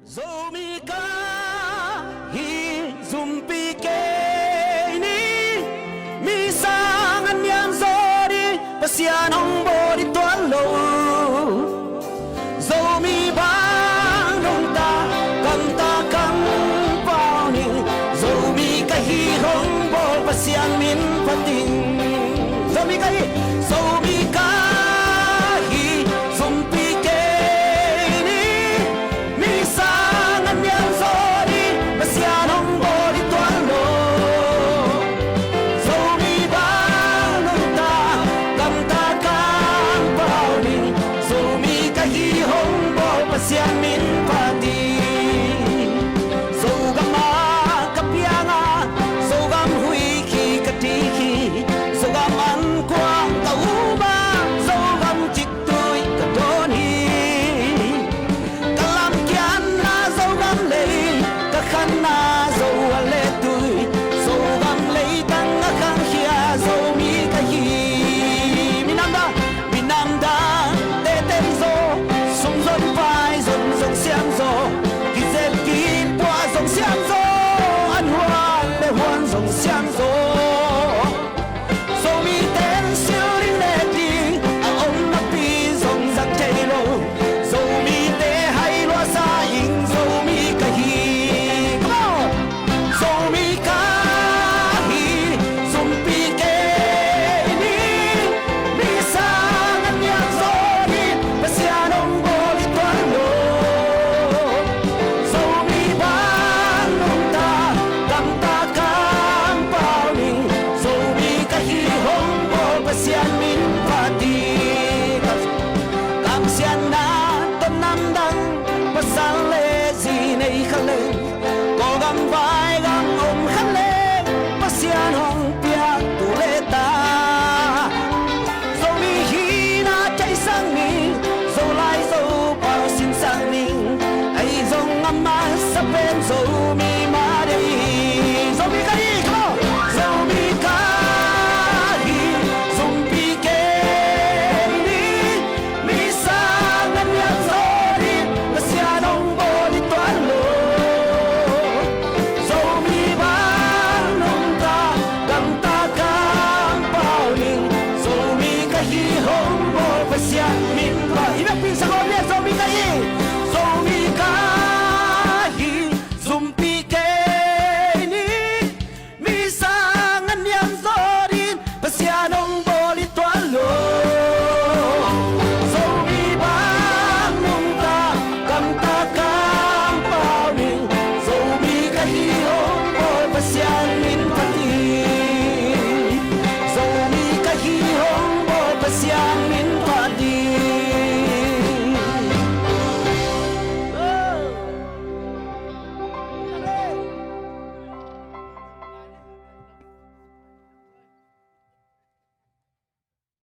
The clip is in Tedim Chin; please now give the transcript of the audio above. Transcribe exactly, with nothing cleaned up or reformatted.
Zomi ka hi, zumpi kei ni. Mi sang an niam zaw ding, Pasian hong bawl ding tuan lo. Zomi bang nungta, kamta kang pau ni. Zomi ka hi hong bawl Pasian min phat ding. Zomi ka hi, Zomi ka hi, zumpi kei ni. Mi sang an niam zaw ding, Pasian hong bawl ding tuan lo. Zomi bang nungta, kamta kang pau ni. Zomi ka hi hong bawl Pasian min phat ding. Zogam ah ka piang a, Zogam huih khi ka ti khi, Zogam an kuang ka um a, Zogam ciktui ka dawn hi. Ka lamkiatna Zogam lei, ka khanna Zo a le tui, Zogam leitang a khangkhia Zomi ka hi. Minam dang, minam dang, teten zo, sum zon pai zon zong siam zo, kizep kipua zong siam zo, an huan le huan zong siam zo. Zomite sil ding le ding a om napi zong zang thei lo. Zomite hai luasa in Zomi ka hi. Come on! Zomi ka hi, zumpi kei ni. Mi sang an niam zaw ding, Pasian hong bawl ding tuan lo. Zomi bang nungta, kamta kang pau ni. Zomi ka hi hong bawl Pasian min phat ding. Kamsiatna tawh namdang, pasal le zi nei kha leng,